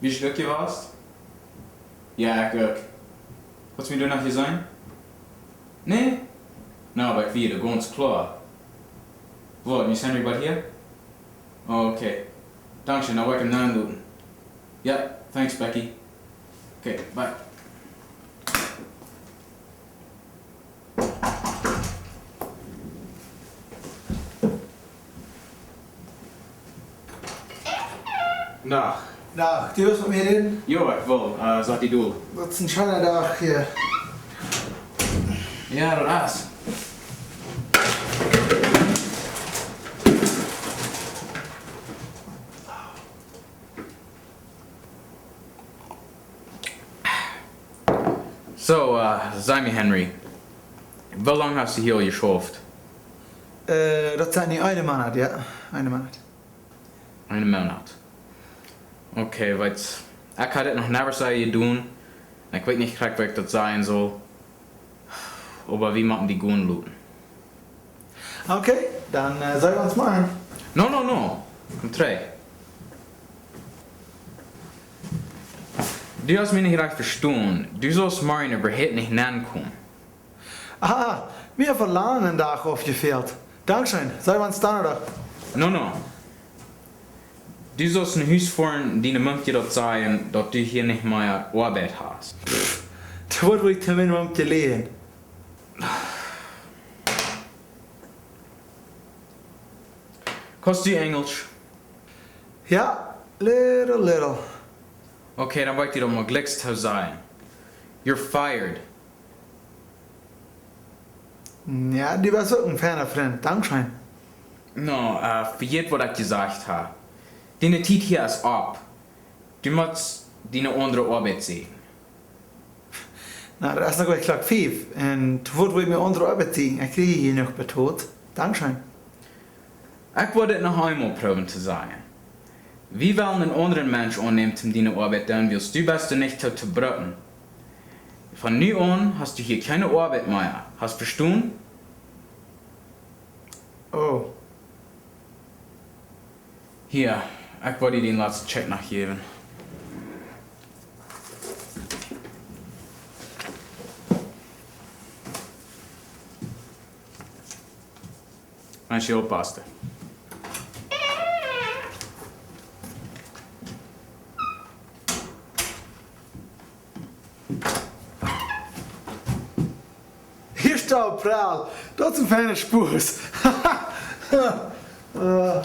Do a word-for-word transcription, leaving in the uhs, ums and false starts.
Best du uk jewast? Jo, ekj uk. Hast mie doa noch jeseenen? Nä? Na, oba ekj wia doa gaunz kloa. Waut, nu sent wie bie hia? Okay. Dankscheen, dan woa ekj am nenloten. Jo, thanks, Becky. Okay, bye. Dach. Dach, du west met mie räden? Jo, ekj well, äh, sat die dol. Daut es een scheena Dach hia. Jo, daut es. Soo, äh, saj mie, Henry, woo lang hast du hia aul jeschauft? Äh, daut sent nu een Moonat, jo. Een Moonat. Een Moonat. Okay, weetst, ekj hab dit noch never soo jedonen. Ekj weet nich krakjt, woo ekj daut sajen saul. Oba wie motten die gonen loten. Okay, dan, äh, saj wie ons morjen. No, no, no. Komm trigj. Du hast mie nich rajcht vestonen. Du saust morjen äwahaupt nich nenkomen. Ah, mie haft een langen Dach aufjefält. Dankscheen, saj wie ons Donnadach. No, no. Du saust no Hus foaren, diene Mumkje daut sajen, daut du hia nich mea Oabeit hast. Pff, daut woat woll to miene Mumkje lijen. Kaust du Enjelsch? Jo, little, little. Okay, dan woa ekj die daut mol jlikj soo sajen. You're fired. Jo, du best uk een fiena Frint. Dankscheen. No, äh, vejät waut ekj jesajcht hab. Diene Tiet hia es opp. Du motst die eene aundre Oabeit sieekjen. Na, daut es noch nich Klock fief. Un to waut well ekj mie aundre Oabeit sieekjen? Ekj kjrie hia jenuach betolt. Dankscheen. Ekj woa dit noch eemol proowen to sajen. Wie wellen een aundren Mensch aunnämen, om diene Oabeit to doonen, wiels du best doa nich too to brucken. Von nu aun hast du hia kjeene Oabeit mea. Hast vestonen? Oh. Hia, ekj woa die dän latsten Check noch jäwen. Eent Schäwelpasta. Hia steit April. Daut es een fiena Spos. Äh.